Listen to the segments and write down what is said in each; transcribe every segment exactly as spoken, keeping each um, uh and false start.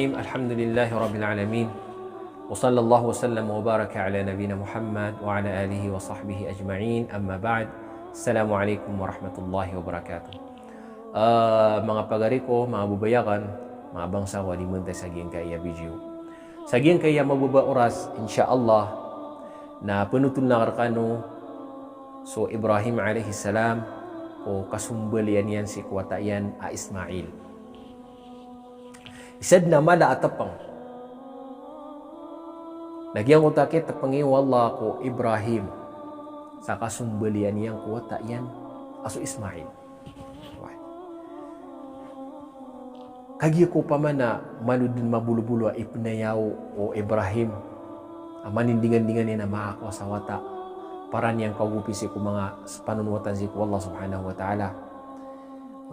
Alhamdulillahi Rabbil Alamin. Wa sallallahu wa sallam wa baraka ala nabina Muhammad wa ala alihi wa sahbihi ajma'in. Amma ba'd. Assalamu alaikum warahmatullahi wabarakatuh. Ah, manga pagari ko, manga babay akn, manga bangsa ko a di mantay sa giyangkaya video. Sa giyangkaya mababa a oras, insha Allah, na pnotoln akn rkano so Ibrahim alayhis salam ko kasombalian iyan sii ko wata iyan a Ismail. Isa dn a mala a tpng na giyangkoto a kitpngi o Allah ko Ibrahim sa kasombalian iyan ko wata iyan a so Ismail. Wai. Kagiya ko opama na malo dn mabolobolo a ipnayaw o Ibrahim a manindingandingan iyan a makakowa sa wata, para niyan kaogopi sii ko manga spanonowatan sii ko Allah Subhanahu wa Ta'ala.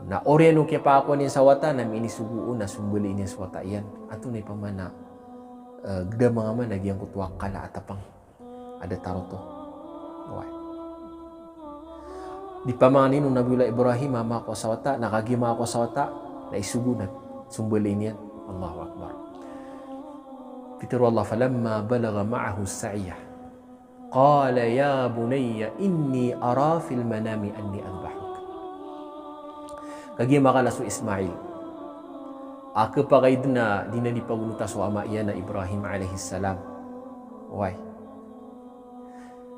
Na oriyan o kiyapakakowa niyan sa wata na minisogo on na sombaliin iyan so wata iyan. Antonaa i pamana, eh, gdam angka man a giyangkoto a kala a tpng a datar oto. Wai. Di pamangnin o Nabiyullah Ibrahim a makakowa sa wata, na kagiya makakowa sa wata na isogo na sombaliin iyan. Allahu Akbar. Pitharo o Allah, "Falamma balagha ma'ahu as-sa'ya, qala ya bunayya inni ara fil manami anni adhbahuk." Kagiya makala so Ismail a khapakay dn a di niyan di pagonota so ama iyan a Ibrahim alayhis salam. Wai.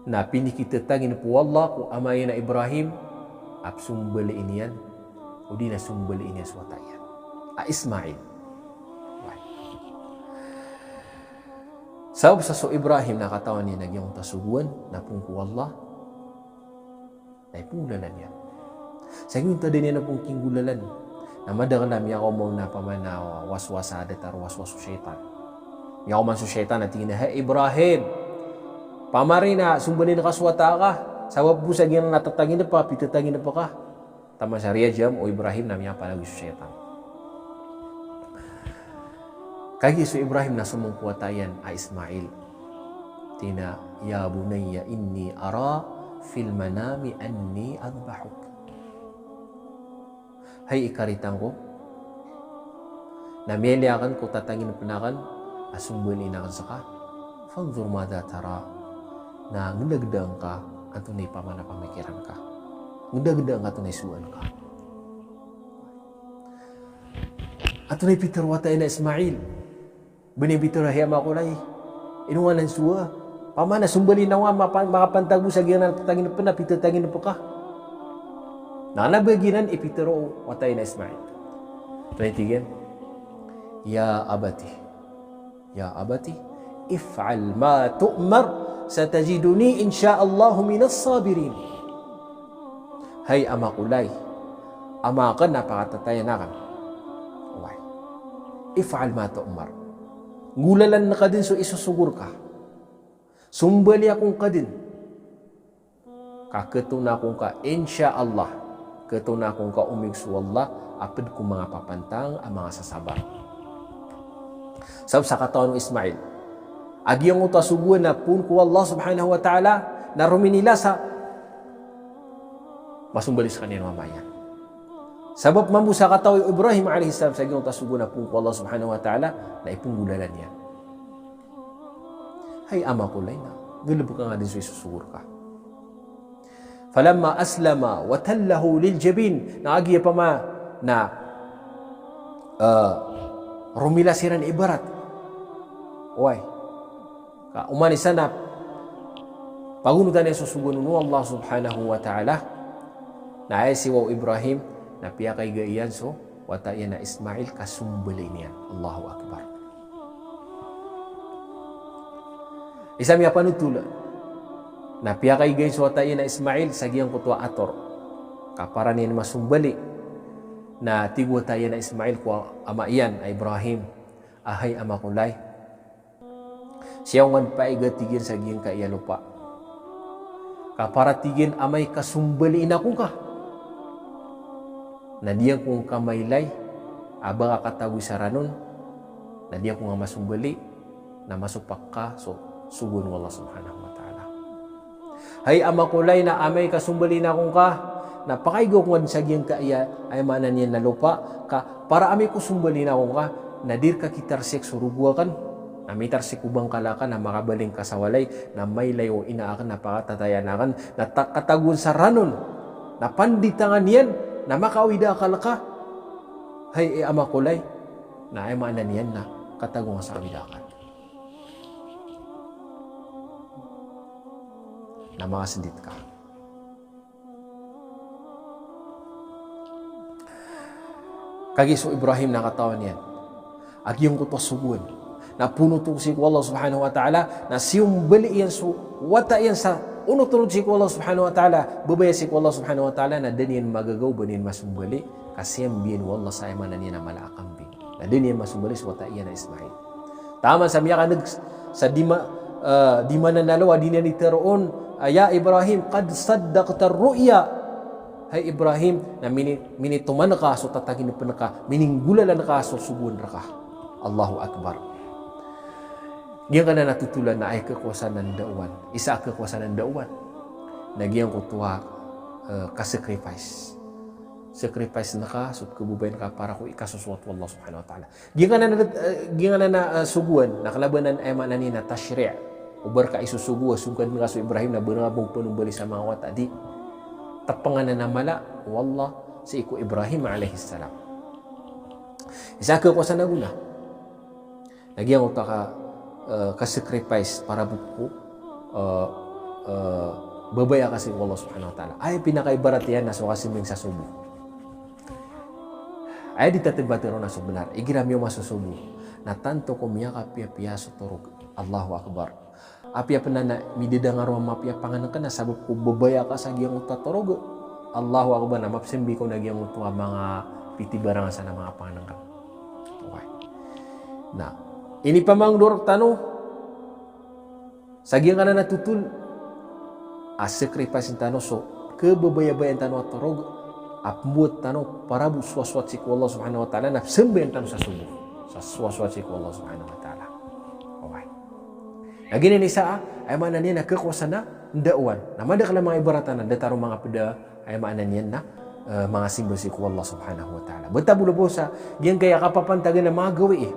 Na pinikitatangin o Allah ko ama iyan a Ibrahim a psombaliin iyan, odi na sombaliin iyan so wata iyan a Ismail. Wai. Sabap sa so Ibrahim na katawan iyan a giyangkoto a sogoan na poon ko Allah na iponggolalan iyan. Sa giyangkoto a da niyan na poon kinggolalan na madakl a miyakaoma on a pamana waswas a datar, waswas o shaytan. Miyakaoma on so shaytan a tig iyan a, "Hay Ibrahim, pamari na sombaliin ka so wata ka, sabap bo sa giyanan a tatangin ka, pitatangin ka." Taman sa riyajam o Ibrahim na miyapalagoy so shaytan. Kagiya so Ibrahim na somong ko wata iyan a Ismail. Tig iyan a, "Ya bunayya inni ara fil manami anni adhbahuk." Hay ikaritan ko, na miyailay akn ko tatangin pn akn a sombaliin akn ska. Fanzur madha tara. Na ngdagda ngka antonaa i pamana pamikiran ka. Ngdagda ngka antonaa i sowa ngka. Antonaa i pitharo o wata iyan a Ismail? Ba niyan pitharo a, "Hay ama ko lay, ino nga nan sowa? Pamana sombaliin ako nga mapa-, makapantag bo sa giyanan a tatangin pn a pitatangin pka." Na kna ba giyanan i pitharo o wata iyan a Ismail. Antonaa i tig iyan? "Ya abati, ya abati, if'al ma tu'mar, satajiduni insha Allahu minas sabirin." Hay ama ko lay, ama akn a pakatatayan akn. Wai. "If'al ma tu'mar." Nggolalan ka dn so isosogo rka. Sombali ako ngka dn. Ka khatoon ako ngka, insha Allah, khatoon ako ngka omig so Allah a pd ko manga papantang a manga sasabar. Sabap sa katawan o Ismail a giyangkoto a sogoan na poon ko Allah Subhanahu wa Ta'ala, na rominila sa masombali skaniyan o ama iyan. Sabap mambo sa katawan o Ibrahim alayhis salam sa giyangkoto a sogoan na poon ko Allah Subhanahu wa Ta'ala, na iponggolalan iyan. Hay ama ko lay, na galbka nga dn so isosogo rka. Falamma aslama wa tallahu lil jabin. Na kagiya pama na, eh, romila siran ibarat. Wai. Ka oman i isa na pagonotan iyan so sogoan o Allah Subhanahu wa Ta'ala. Na aya siyowa o Ibrahim na piyakaiga iyan so wata iyan a Ismail ka sombaliin iyan. Allahu Akbar. Isa miyapanotol na piyakaiga iyan so wata iyan a Ismail sa giyangkoto a ator. Ka para niyan masombali. Na tig o wata iyan a Ismail ko ama iyan a Ibrahim, a hay ama ko lay, siyaw ngka paiga, tig iyan, sa giyangkaya lopa. Ka para, tig iyan, amay ka sombaliin ako ngka, na di ako ngka mailay a ba ka katagoy sa ranon, na di ako ngka masombali, na masopak ka so sogoan o Allah Subhanahu wa Ta'ala. Hay ama ko lay, na amay ka sombaliin ako ngka, na pakaiga ako ngka dn sa giyangkaya, aya maana niyan na lopa, ka para amay ko sombaliin ako ngka, Na di rka kitarsik so rogo akn, na mitarsik o bangkala akn, na makabaling ka sa walay, na mailay o ina akn, na pakatatayaan akn, na ta-, katagoan sa ranon, na panditangan iyan, na makaawid a akal ka, hay i ama ko lay, na aya maana niyan na katagoan sa awid a akal. Na makasndit ka. Kagiya so Ibrahim na katawan iyan a giyangkoto a sogoan na pnotol sii ko Allah Subhanahu wa Ta'ala, na siyombali iyan so wata iyan sa onot-onot sii ko Allah Subhanahu wa Ta'ala, babaya sii ko Allah Subhanahu wa Ta'ala, na da niyan magagaw ba niyan masombali, ka siyambiyan o Allah sa aya maana niyan a mala a kambing. Na da niyan masombali so wata iyan a Ismail. Taman sa miyakaneg sa dima-, eh, dimanan a lowa, di niyan itharo on, eh, "Ya Ibrahim, qad saddaqta ar-ru'ya." Hay Ibrahim, na mini-, minitoman ka so tataginpn ka, mininggolalan ka so sogoan rka. Allahu Akbar. Giyangkanan a totolan na aya khakowa san a ndaowan. Isa a khakowa san a ndaowan na giyangkoto a, eh, ka-sacrifice. Sacrifice ngka so khababayaan ka para ko ikasosoat o Allah Subhanahu wa Ta'ala. Giyangkanan a, eh, giyangkanan a, eh, sogoan, na kna ba nan aya maana niyan na tashri'. O ba rka isosogo a songkad ngka so Ibrahim na ba ngka ba panombali sa manga wata, di. Tpngan a mala o Allah sii ko Ibrahim alayhis salam. Isa a khakowa san a gona na giyangkoto a ka, eh, ka-sacrifice para bo ko, eh, eh, babaya ka sii ko Allah Subhanahu wa Ta'ala. Aya pinakaibarat iyan na so kasmbing sa sobo. Aya di tatmbati ron na so bnar, igira miyaoma so sobo, na tanto ko miyakapiyapiya so torog. Allahu Akbar. Apiya pn a midadangaro a mapiya a pangnngkn na sabap ko babaya ka sa giyangkoto a torog. Allahu Akbar, na mapsmbi ko na giyangkoto a manga pitibarang sa na manga pangnngkn. Okay. Na inipamangndorok tano sa giyangkanan a totol a sacrifice tano so khababayabayaan tano a torog a pmbowat tano para bo sowasowat sii ko Allah Subhanahu wa Ta'ala, na psambayaan tano sa sobo sa sowasowat sii ko Allah Subhanahu wa Ta'ala. Okay. Na giyanan i isa a, aya maana niyan na khakowa san a ndaowan. Na madakl a manga ibarat anan, datar o manga pd a, aya maana niyan na, eh, manga simba sii ko Allah Subhanahu wa Ta'ala. Btad bo lbo sa giyangkaya kapapantagan a manga gawii.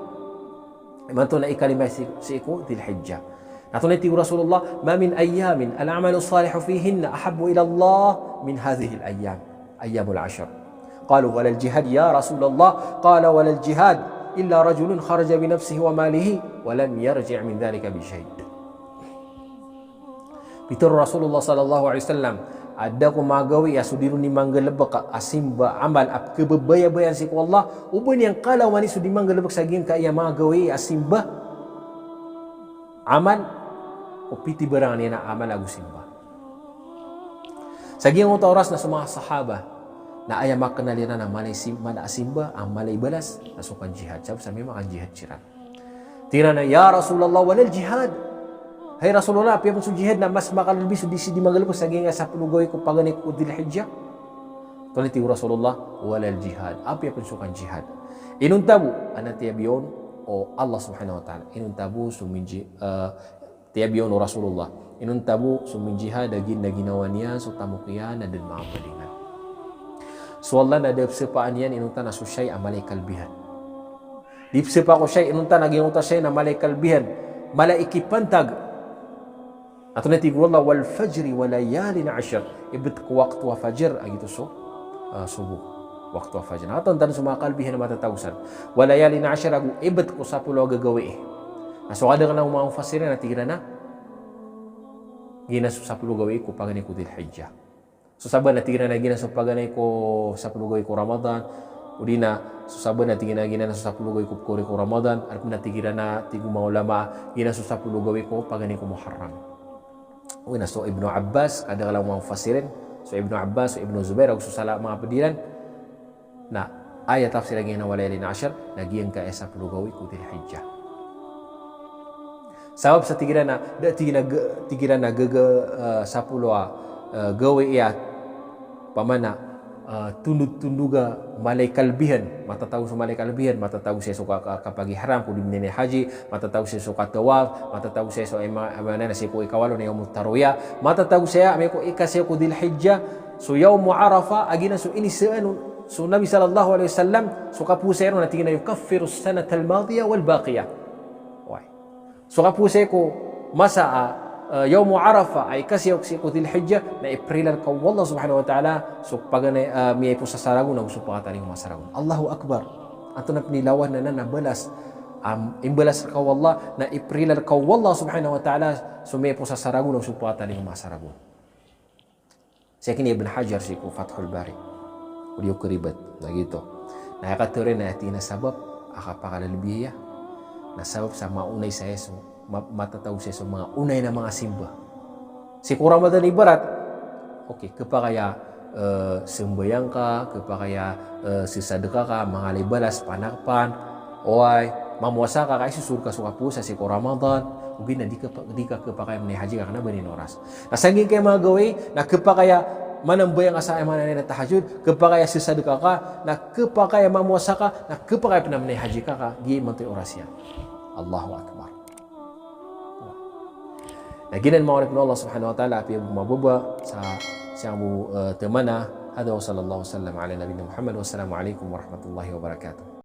Imanto na ikalima sii, sii ko Dhil Hijjah. Na antonaa i tig o Rasulullah, "Ma min ayyamin al-amalu salihu fihinna ahabbu ila Allah min hadhihil ayyam, ayyamul ashr." Qalu, "Walal jihad ya Rasulullah." Qala, "Walal jihad illa rajulun kharaja bi nafsihi wa malihi wa lam yarji' min dhalika bi shay'." Pitharo o Rasulullah sallallahu alaihi wasallam, a da ko manga gawii a so di ron di manggalbk a simba, amal a pkhababayabayaan sii ko Allah, o ba niyan kalawan i so di manggalbk sa giyangkaya manga gawii a simba, amal, ko pitibarangan iyan a amal ago simba. Sa giyangkoto a oras na so manga sahaba na aya maknal iran a mala i sim-, mala a simba, a mala i balas, na so kanjihad. Sabap sa miyamakanjihad siran. Tig iran a, "Ya Rasulullah, walal jihad." Hay Rasulullah, apiya pn so jihad na mas makalbi so di, sii di manggalbk sa giyangkaya sapolo gawii ko paganay ko Dhil Hijjah. Antonaa i tig o Rasulullah, "Walal jihad." Apiya pn so kanjihad. Inonta bo a na tiyabiyon o Allah Subhanahu wa Ta'ala. Inonta bo so minji-, eh, Tiyabiyon o Rasulullah. Inonta bo so minjihad a gin-, na ginawa niyan so tamok iyan a da dn manga palingan. So Allah na da psapaan iyan inonta na so shay a mala i kalbihan. Di psapa ko shay, inonta na giyangkoto a shay na mala i kalbihan. Mala i kipantag. Antonaa i tig o Allah, "Wal fajri wa layalin ashr." Ibt ko wakto a fajr, a giyoto so, ah, sobo. Wakto a fajr. Na katawan tano so manga kalbihan a matatago san. "Wa layalin ashr," ago ibt ko sapolo a gagawii. Na so kadaklan o manga mufassirin na tig iran a giyanan so sapolo gawii ko paganay ko Dhil Hijjah. So sabaad na tig iran a giyanan so paganay ko sapolo gawii ko Ramadan. O di na so sabaad na tig iran a giyanan so sapolo gawii ko pkaori ko Ramadan. Adn pn a tig iran a tig o manga ulama, giyanan so sapolo gawii ko paganay ko Muharram. Oway na so Ibnu Abbas, kadaklan o manga mufassirin, so Ibnu Abbas, so Ibnu Zubair, ago so sala a manga pd iran, na aya tafsir a giyanan a wa layalin ashr, na giyangkaya sapolo gawii ko Dhil Hijjah. Sabap sa tig iran a, da tig iran a ga-, tig iran a gaga, eh, sapolo a, eh, gawii a, opama na, ah, tondog-tondog a mala i kalbihan, matatago so mala i kalbihan, matatago sii so ka-, ka-, kapagihram ko di minay haji, matatago sii so katawaf, matatago sii so ima-, ima-, na sii ko ikawalo na yawmut tarwiyah, matatago sii a amay ko ikasiyaw ko Dhil Hijjah, so yawmu Arafah, a giyanan so inisaan o, So Nabi sallallahu alaihi wasallam, so kapowasa iran na tig iyan a yukaffirus sanatal madiyah wal baqiyah. Oway. So kapowasa ko masa a, eh, Yawmu Arafah a ika siyaw sii ko Dhil Hijjah, na iprila rka o Allah subhanahu wa ta'ala so paganay, eh, miyaipos a saragon ago so pakatalingoma a saragon. Allahu Akbar. Antonaa pn i lawan anan a balas, am, imbalas rka o Allah, na iprila rka o Allah subhanahu wa ta'ala so miyaipos a saragon ago so pakatalingoma a saragon. Sii ki Ibn Hajar sii ko Fathul Bari. O di o karibat. Na giyoto. Na aya katharo iyan na aya tig iyan a sabap a kapakalalabiya, na sabap sa maonay saya so, ma-, matatago saya so manga onay a manga simba. Sii ko Ramadan ibarat, okay, khapakay a, eh, sambayang ka, khapakay a, eh, sasadka ka, manga libalas, panakpan, oway, mamowasa ka, kaisosold ka so kapowasa sii ko Ramadan, ogaid na di ka, di ka khapakay a manay haji ka kna ba niyan oras. Na sanggian ka manga gawii, na khapakay a manambayang ka sa aya maana niyan a tahajjud, khapakay a sasadka ka, na khapakay a mamowasa ka, na khapakay pn a manay haji ka, ka giya imanto i oras iyan. Allahu Akbar. Na giyanan manga oripn o Allah subhanahu wa ta'ala, apiya bo mababa sa siyang bo, eh, tmana. Hadha wa sallallahu wa sallam ala nabiyyina Muhammad. Wassalamu alaikum warahmatullahi wabarakatuh.